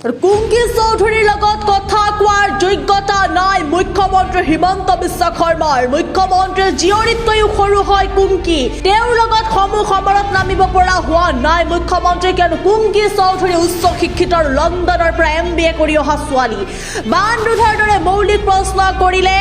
আৰু কুংকি চৌধুৰীৰ লগত কথা কোৱাৰ যোগ্যতা নাই মুখ্যমন্ত্ৰী হিমন্ত বিশ্ব শৰ্মাৰ। মুখ্যমন্ত্ৰীৰ জীয়ৰীতকৈও সৰু হয় কুংকি। তেওঁৰ লগত সমূহ সমৰত নামিব পৰা হোৱা নাই মুখ্যমন্ত্ৰী, কিয়নো কুংকি চৌধুৰী উচ্চ শিক্ষিত আৰু লণ্ডনৰ পৰা এমবিএ কৰি অহা ছোৱালী। বান ৰোধৰ দৰে মৌলিক প্ৰশ্ন কৰিলে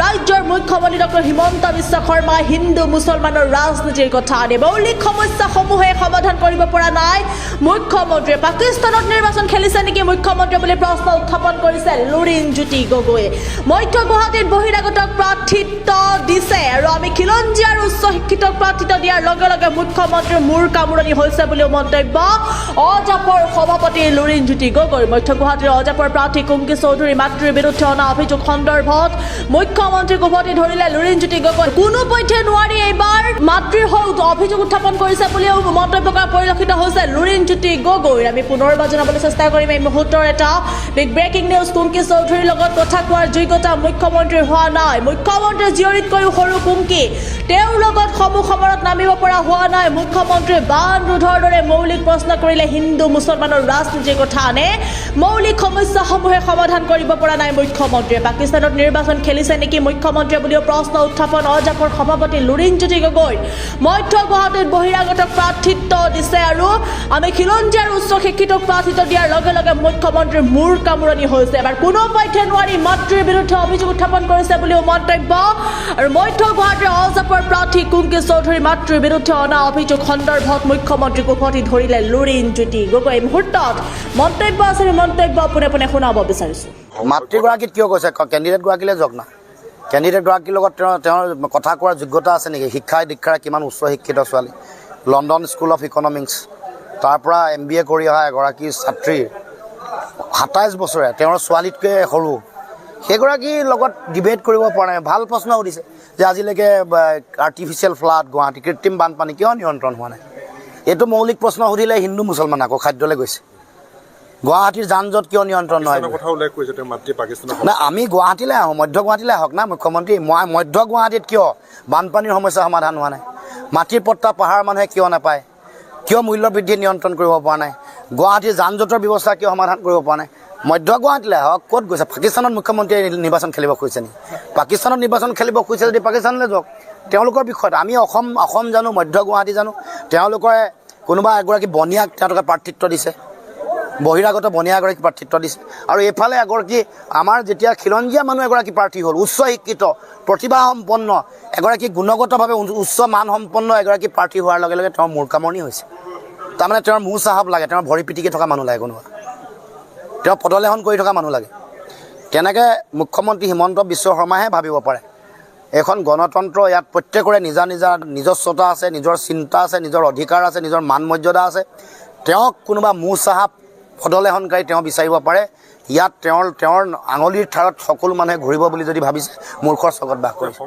ৰাজ্যৰ মুখ্যমন্ত্ৰী ডক্টৰ হিমন্ত বিশ্ব শৰ্মাই হিন্দু মুছলমানৰ ৰাজনীতিৰ কথা আনে। মৌলিক সমস্যাসমূহে সমাধান কৰিব পৰা নাই মুখ্যমন্ত্ৰীয়ে। পাকিস্তানত নিৰ্বাচন খেলিছে নেকি মুখ্যমন্ত্ৰী বুলি প্ৰশ্ন উত্থাপন কৰিছে লুৰিণ জ্যোতি গগৈয়ে। মধ্য গুৱাহাটীত বহিৰাগতক প্ৰাৰ্থিত্ব দিছে আৰু আমি খিলঞ্জীয়া আৰু উচ্চ শিক্ষিতক প্ৰাৰ্থিত্ব দিয়াৰ লগে লগে মুখ্যমন্ত্ৰীৰ মূৰ কামোৰণি হৈছে বুলিও মন্তব্য অজাপৰ সভাপতি লুৰিণ জ্যোতি গগৈ। মধ্য গুৱাহাটীৰ অজাপৰ প্ৰাৰ্থী কুংকি চৌধুৰী মাতৃৰ বিৰুদ্ধে অনা অভিযোগ সন্দৰ্ভত মুখ্যমন্ত্ৰীক উভতি ধৰিলে লুৰিণ জ্যোতি গগৈ। কোনো পধ্যে নোৱাৰি এইবাৰ মাতৃৰ হৈ অভিযোগ উত্থাপন কৰিছে বুলিও মন্তব্য কৰা পৰিলক্ষিত হৈছে লুৰিণ জ্যোতি গগৈৰ। আমি পুনৰবাৰ জনাবলৈ চেষ্টা কৰিম এই মুহূৰ্তৰ এটা বিগ ব্ৰেকিং নিউজ। কুংকি চৌধুৰীৰ লগত কথা কোৱাৰ যোগ্যতা মুখ্যমন্ত্ৰীৰ হোৱা নাই। মুখ্যমন্ত্ৰীৰ জীয়ৰীতকৈও সৰু কুংকি, তেওঁৰ লগত সমূহ সমৰত নামিব পৰা হোৱা নাই মুখ্যমন্ত্ৰীৰ। বান ৰোধৰ দৰে মৌলিক প্ৰশ্ন কৰিলে হিন্দু মুছলমানৰ ৰাজনীতিৰ কথা আনে। মৌলিক সমস্যাসমূহে সমাধান কৰিব পৰা নাই মুখ্যমন্ত্ৰীয়ে। পাকিস্তানত নিৰ্বাচন খেলিছে নেকি মুখ্যমন্ত্ৰীয়ে বুলিও প্ৰশ্ন উত্থাপন অজাপৰ সভাপতি লুৰিণ জ্যোতি গগৈ। মধ্য গুৱাহাটীত বহিৰাগতক প্ৰাৰ্থিত্ব দিছে আৰু আমি খিলঞ্জীয়া আৰু উচ্চ শিক্ষিতক প্ৰাৰ্থিত্ব দিয়াৰ লগে লগে মুখ্যমন্ত্ৰীৰ মূৰ কামোৰণি হৈছে। এবাৰ কোনো পধ্যে নোৱাৰি মাতৃৰ বিৰুদ্ধে অভিযোগ উত্থাপন কৰিছে বুলিও মন্তব্য। আৰু মধ্য গুৱাহাটীৰ অজাপৰ প্ৰাৰ্থী কুংকি চৌধুৰী মাতৃৰ বিৰুদ্ধে অনা অভিযোগ সন্দৰ্ভত মুখ্যমন্ত্ৰীক উভতি ধৰিলে লুৰিণ জ্যোতি গগৈ। এই মুহূৰ্তত মন্তব্য আছে, আমি মন্তব্য পোনে পোনে শুনাব বিচাৰিছোঁ। মাতৃগৰাকীত কিয় কৈছে? কেণ্ডিডেটগৰাকীলৈ যাওক না। কেণ্ডিডেটগৰাকীৰ লগত তেওঁৰ কথা কোৱাৰ যোগ্যতা আছে নেকি? শিক্ষা দীক্ষাৰে কিমান উচ্চ শিক্ষিত ছোৱালী, লণ্ডন স্কুল অফ ইকনমিক্স, তাৰ পৰা এমবিএ কৰি অহা এগৰাকী ছাত্ৰীৰ, 27 বছৰীয়া, তেওঁৰ ছোৱালীতকৈ সৰু, সেইগৰাকীৰ লগত ডিবেট কৰিব পৰা নাই। ভাল প্ৰশ্ন সুধিছে যে আজিলৈকে আৰ্টিফিচিয়েল ফ্লাড গুৱাহাটী, কৃত্ৰিম বানপানী কিয় নিয়ন্ত্ৰণ হোৱা নাই? এইটো মৌলিক প্ৰশ্ন সুধিলে হিন্দু মুছলমান আকৌ খাদ্যলৈ গৈছে। গুৱাহাটীৰ যান জঁট কিয় নিয়ন্ত্ৰণ নহয়? পাকিস্তানৰ কথা উল্লেখ কৰিছে তেওঁ, মাতৃ পাকিস্তানৰ। না, আমি গুৱাহাটীলৈ আহোঁ, মধ্য গুৱাহাটীলৈ আহক না মুখ্যমন্ত্ৰী। মই মধ্য গুৱাহাটীত কিয় বানপানীৰ সমস্যা সমাধান হোৱা নাই? মাটিৰ পট্টা পাহাৰ মানুহে কিয় নাপায়? কিয় মূল্য বৃদ্ধি নিয়ন্ত্ৰণ কৰিব পৰা নাই? গুৱাহাটীৰ যান জঁটৰ ব্যৱস্থা কিয় সমাধান কৰিব পৰা নাই? মধ্য গুৱাহাটীলৈ আহক। ক'ত গৈছে? পাকিস্তানত মুখ্যমন্ত্ৰীয়ে নিৰ্বাচন খেলিব খুজিছে নেকি? পাকিস্তানত নিৰ্বাচন খেলিব খুজিছে যদি পাকিস্তানলৈ যাওক। তেওঁলোকৰ বিষয়ত আমি অসম অসম জানো, মধ্য গুৱাহাটী জানো। তেওঁলোকে কোনোবা এগৰাকী বনিয়াক তেওঁলোকে প্ৰাৰ্থিত্ব দিছে, বহিৰাগত বনিয়া এগৰাকী প্ৰাৰ্থিত্ব দিছে। আৰু এইফালে এগৰাকী আমাৰ যেতিয়া খিলঞ্জীয়া মানুহ এগৰাকী প্ৰাৰ্থী হ'ল, উচ্চ শিক্ষিত, প্ৰতিভাসম্পন্ন এগৰাকী, গুণগতভাৱে উচ্চ মানসম্পন্ন এগৰাকী প্ৰাৰ্থী হোৱাৰ লগে লগে তেওঁৰ মূৰ কামৰণি হৈছে। তাৰমানে তেওঁৰ মূৰ চাহাব লাগে, তেওঁৰ ভৰি পিটিকি থকা মানুহ লাগে, কোনোবা তেওঁ পদলেহন কৰি থকা মানুহ লাগে। তেনেকৈ মুখ্যমন্ত্ৰী হিমন্ত বিশ্ব শৰ্মাহে ভাবিব পাৰে। এইখন গণতন্ত্ৰ, ইয়াত প্ৰত্যেকৰে নিজা নিজা নিজস্বতা আছে, নিজৰ চিন্তা আছে, নিজৰ অধিকাৰ আছে, নিজৰ মান মৰ্যাদা আছে। তেওঁক কোনোবা মূৰ চাহাব পদলেহনকাৰী তেওঁ বিচাৰিব পাৰে। ইয়াত তেওঁৰ আঙুলিৰ ঠাৰত সকলো মানুহে ঘূৰিব বুলি যদি ভাবিছে, মূৰ্খৰ স্বৰ্গত বাস কৰিছে।